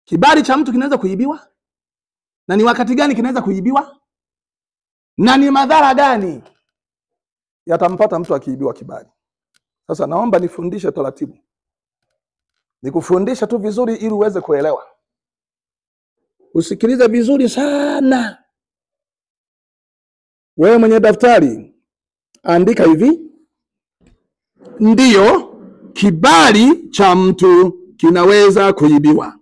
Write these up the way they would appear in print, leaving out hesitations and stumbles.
Kibali cha mtu kinaweza kuibiwa? Na ni wakati gani kinaweza kuibiwa? Na ni madhara gani yatampata mtu akiibiwa kibali? Sasa naomba nifundishe taratibu. Nikufundisha tu vizuri ili uweze kuelewa. Usikilize vizuri sana. Wewe mwenye daftari, andika hivi. Ndiyo, kibali cha mtu kinaweza kuibiwa.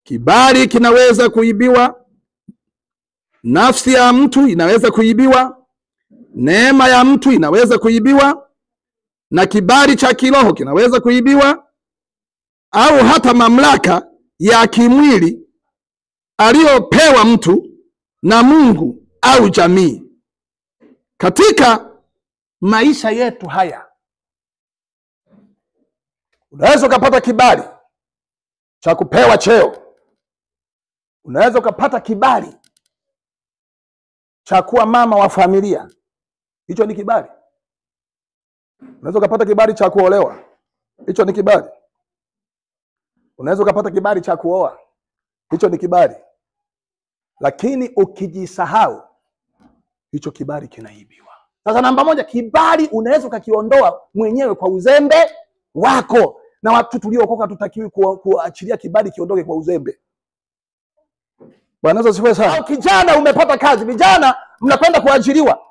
Kibali kinaweza kuibiwa. Nafsi ya mtu inaweza kuibiwa. Neema ya mtu inaweza kuibiwa. Na kibali cha kiroho kinaweza kuibiwa. Au hata mamlaka ya kimwili aliyopewa mtu na Mungu au jamii. Katika maisha yetu haya, unaweza ukapata kibali cha kupewa cheo. Unaweza ukapata kibali cha kuwa mama wa familia. Hicho ni kibali. Unaweza ukapata kibali cha kuolewa. Hicho ni kibali. Unaweza ukapata kibali cha kuoa. Hicho ni kibali. Lakini ukijisahau, hicho kibali kinaibiwa. Sasa namba moja, kibali unaweza ukakiondoa mwenyewe kwa uzembe wako. Na watu tuliookoka hatutakiwi kuachilia kibali kiondoke kwa uzembe. Bwana Yesu asifiwe sana. Kijana umepata kazi, vijana mnakwenda kuajiriwa.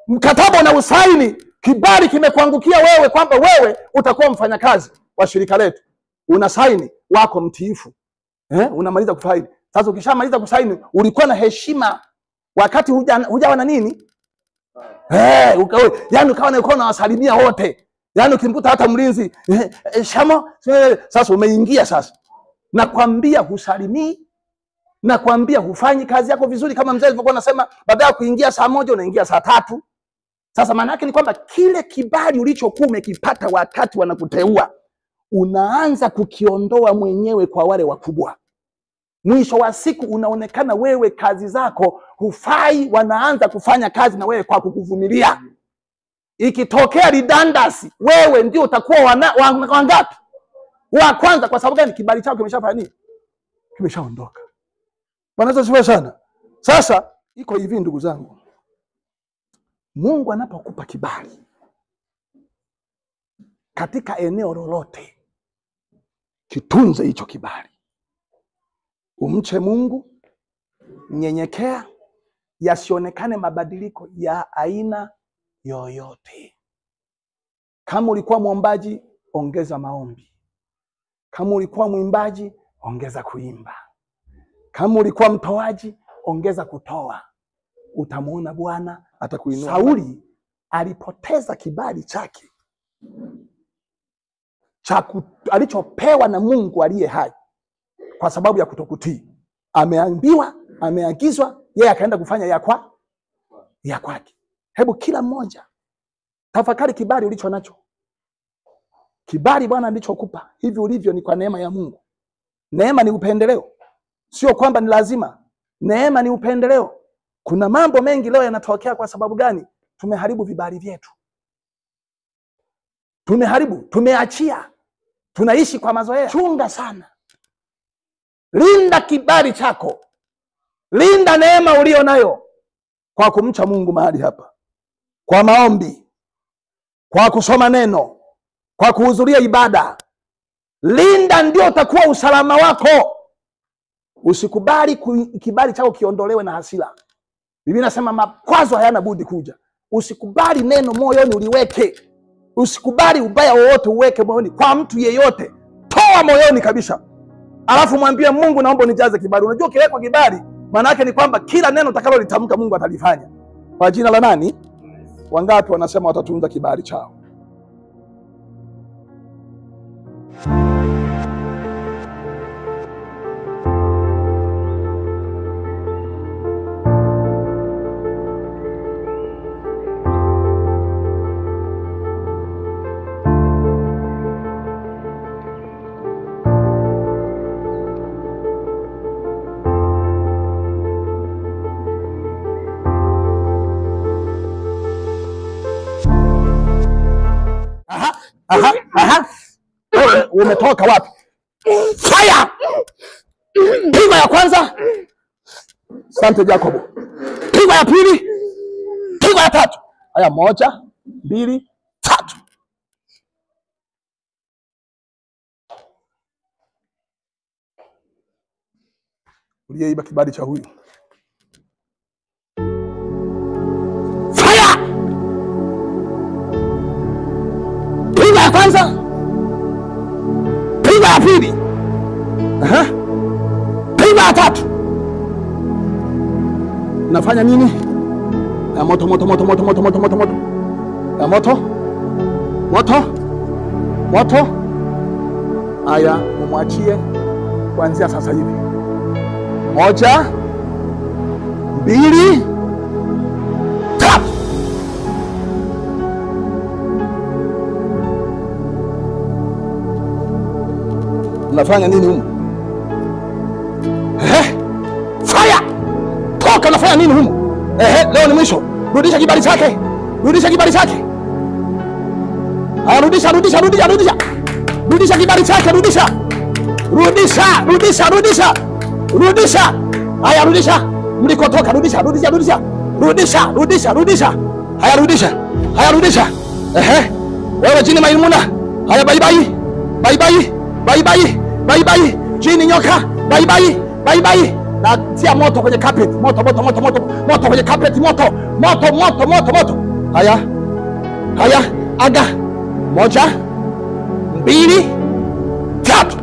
Mkataba na usaini, kibali kimekuangukia wewe kwamba wewe utakuwa mfanyakazi wa shirika letu. Una saini wako mtiifu. Unamaliza kufaili. Sasa ukishamaliza kusaini, ulikuwa na heshima wakati hujawa na nini? Yaani ukawa na unawasalimia wote. Yaani ukimkuta hata mlinzi, shamo, sasa umeingia sasa. Nakwambia husalimii, nakwambia hufanyi kazi yako vizuri kama mzee alivyokuwa anasema, baada ya kuingia saa 1 unaingia saa 3. Sasa maana yake ni kwamba kile kibali ulichokuwa umekipata wakati wanakuteua, unaanza kukiondoa mwenyewe kwa wale wakubwa. Mwisho wa siku unaonekana wewe kazi zako hufai, wanaanza kufanya kazi na wewe kwa kukuvumilia. Ikitokea redundancy, wewe ndio utakuwa wangapi? Wa kwanza. Kwa sababu gani? Kibali chako kimeshafanya nini? Kimeshaondoka. Bwana Yesu asifiwe sana. Sasa iko hivi ndugu zangu. Mungu anapokupa kibali katika eneo lolote, kitunze hicho kibali. Umche Mungu, nyenyekea, yasionekane mabadiliko ya aina yoyote. Kama ulikuwa mwombaji, ongeza maombi. Kama ulikuwa mwimbaji, ongeza kuimba. Kama ulikuwa mtoaji, ongeza kutoa. Utamuona Bwana atakuinua. Sauli alipoteza kibali chake alichopewa na Mungu aliye hai kwa sababu ya kutokutii. Ameambiwa, ameagizwa, yeye akaenda kufanya ya kwake. Hebu kila mmoja tafakari kibali ulicho nacho. Kibali Bwana alichokupa, hivi ulivyo ni kwa neema ya Mungu. Neema ni upendeleo. Sio kwamba ni lazima. Neema ni upendeleo. Kuna mambo mengi leo yanatokea kwa sababu gani? Tumeharibu vibali vyetu. Tumeharibu, tumeachia. Tunaishi kwa mazoea. Chunga sana. Linda kibali chako. Linda neema ulio nayo kwa kumcha Mungu mahali hapa. Kwa maombi, kwa kusoma neno, kwa kuhudhuria ibada. Linda, ndio utakuwa usalama wako. Usikubali kibali chako kiondolewe na hasira. Biblia inasema makwazo hayana budi kuja. Usikubali neno moyoni uliweke. Usikubali ubaya wowote uweke moyoni kwa mtu yeyote. Toa moyoni kabisa. Alafu mwambie Mungu, naomba unijaze kibali. Unajua ukiwekwa kibali, maana yake ni kwamba kila neno utakalolitamka Mungu atalifanya. Kwa jina la nani? Wangapi wanasema watatunza kibali chao? Aha, aha. Umetoka wapi? Fire! Pigo ya kwanza. Asante Jacobo. Pigo ya pili. Pigo ya tatu. Haya, 1, 2, 3. Uliyeiba kibali cha huyu. Fire! Pigo ya kwanza. Pigo ya pili. Aha. Pigo ya tatu. Unafanya nini? Ya moto moto moto moto moto moto moto moto. Ya moto. Moto. Moto. Haya, mumwachie kuanzia sasa hivi. 1, 2, 3. Unafanya nini humu? Fire! Toka, unafanya nini humu? Leo ni mwisho. Rudisha kibali chake. Rudisha kibali chake. Rudisha, rudisha, rudisha, rudisha. Rudisha kibali chake, rudisha. Rudisha, rudisha, rudisha. Rudisha. Haya, rudisha. Mlikotoka, rudisha, rudisha, rudisha. Rudisha, rudisha, rudisha. Haya, rudisha. Haya, rudisha. Wewe jini Maimuna. Haya, bye bye. Bye bye. Bye bye. Bye bye. Jini nyoka. Bye bye. Bye bye. Na tia moto kwenye carpet. Moto, moto, moto, moto. Moto kwenye carpet, moto. Moto, moto, moto, moto. Haya. Haya, aga. 1, 2, 3.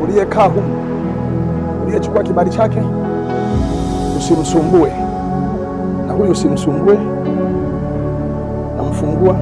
Uliyekaa humu, uliyechukua kibali chake, usimsumbue. Na huyu usimsumbue. Namfungua.